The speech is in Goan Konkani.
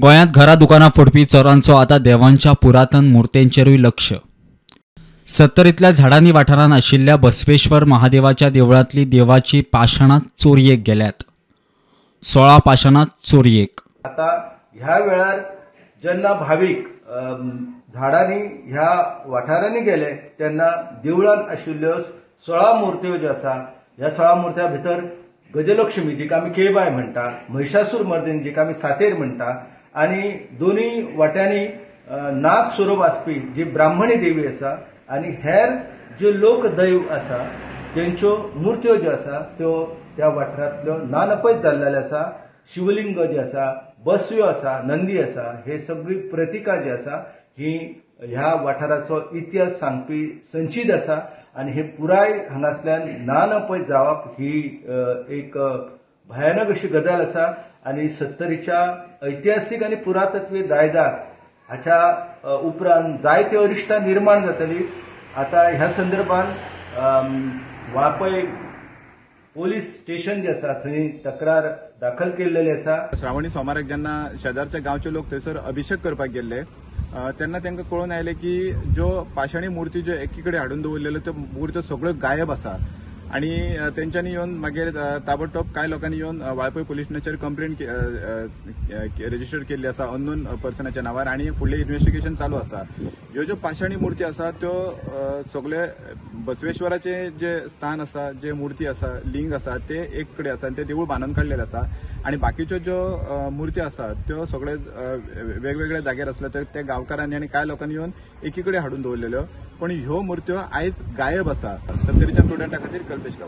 गोंयांत घरां दुकानां फोडपी चोरांचो आतां देवांच्या पुरातन मुर्तेंचेरूय लक्ष. सत्तरींतल्या झाडांनी वाठारांत आशिल्ल्या बसवेश्वर महादेवाच्या देवळांतली देवाची पाषाणां चोरयेक गेल्यात. 16 पाषाणां चोरयेक. आता ह्या वेळार जेन्ना भावीक झाडांनी ह्या वाठारांनी गेले तेन्ना देवळांत आशिल्ल्यो 16 मूर्त्यो ज्यो आसा ह्या 16 मूर्त्यां भितर गजलक्ष्मी जिका आमी केळबाय म्हणटा, महिषासूर मर्दिनी जिका आमी सातेर म्हणटा आनी दोनूय वाट्यांनी नाग स्वरूप आसपी जी ब्राह्मणी देवी आसा आनी हेर ज्यो लोकदैव आसा तेंच्यो मूर्त्यो ज्यो आसा त्यो त्या वाठारांतल्यो नानपयत जाल्लेल्यो आसा. शिवलिंग जे आसा, बसव्यो आसा, नंदी आसा, हे सगळी प्रतिकां जी आसा ही ह्या वाठाराचो इतिहास सांगपी संचीत आसा आनी हे पुराय हांगासल्यान नानपयत जावप ही एक भयानक अशी गजाल आसा आनी सत्तरीच्या ऐतिहासीक आनी पुरातत्वीय दायजाक हाच्या उपरांत जायती अरिश्टां निर्माण जातली. आतां ह्या संदर्भात वाळपय पोलीस स्टेशन जे आसा थंय तक्रार दाखल केल्लेली आसा. श्रावणी सोमाराक जेन्ना शेजारच्या गांवचे लोक थंयसर अभिषेक करपाक गेल्ले तेन्ना तांकां कळून आयलें की ज्यो पाषाणी मूर्ती ज्यो एकी कडेन हाडून दवरलेल्यो त्यो मूर्त्यो सगळ्यो गायब आसा आनी तेंच्यांनी येवन मागीर ताबडतोब कांय लोकांनी येवन वाळपय पुलीस स्टेशनाचेर कंप्लेन रजिस्टर केल्ली आसा अननोन पर्सनाच्या नांवार आनी फुडलें इन्वेस्टिगेशन चालू आसा. ह्यो ज्यो पाषाणी मूर्ती आसा त्यो सगळे बसवेश्वराचे जे स्थान आसा, जे मूर्ती आसा, लिंग आसा ते एक कडेन आसा आनी ते देवूळ बांदून काडलेलें आसा आनी बाकीच्यो ज्यो मूर्ती आसा त्यो सगळे वेगवेगळ्या जाग्यार आसल्यो तर त्या गांवकारांनी आनी कांय लोकांनी येवन एकी कडेन हाडून दवरलेल्यो, पण ह्यो मूर्त्यो आयज गायब आसा. सत्तरीच्या स्टुडंटा खातीर कल्पेश गांवकर.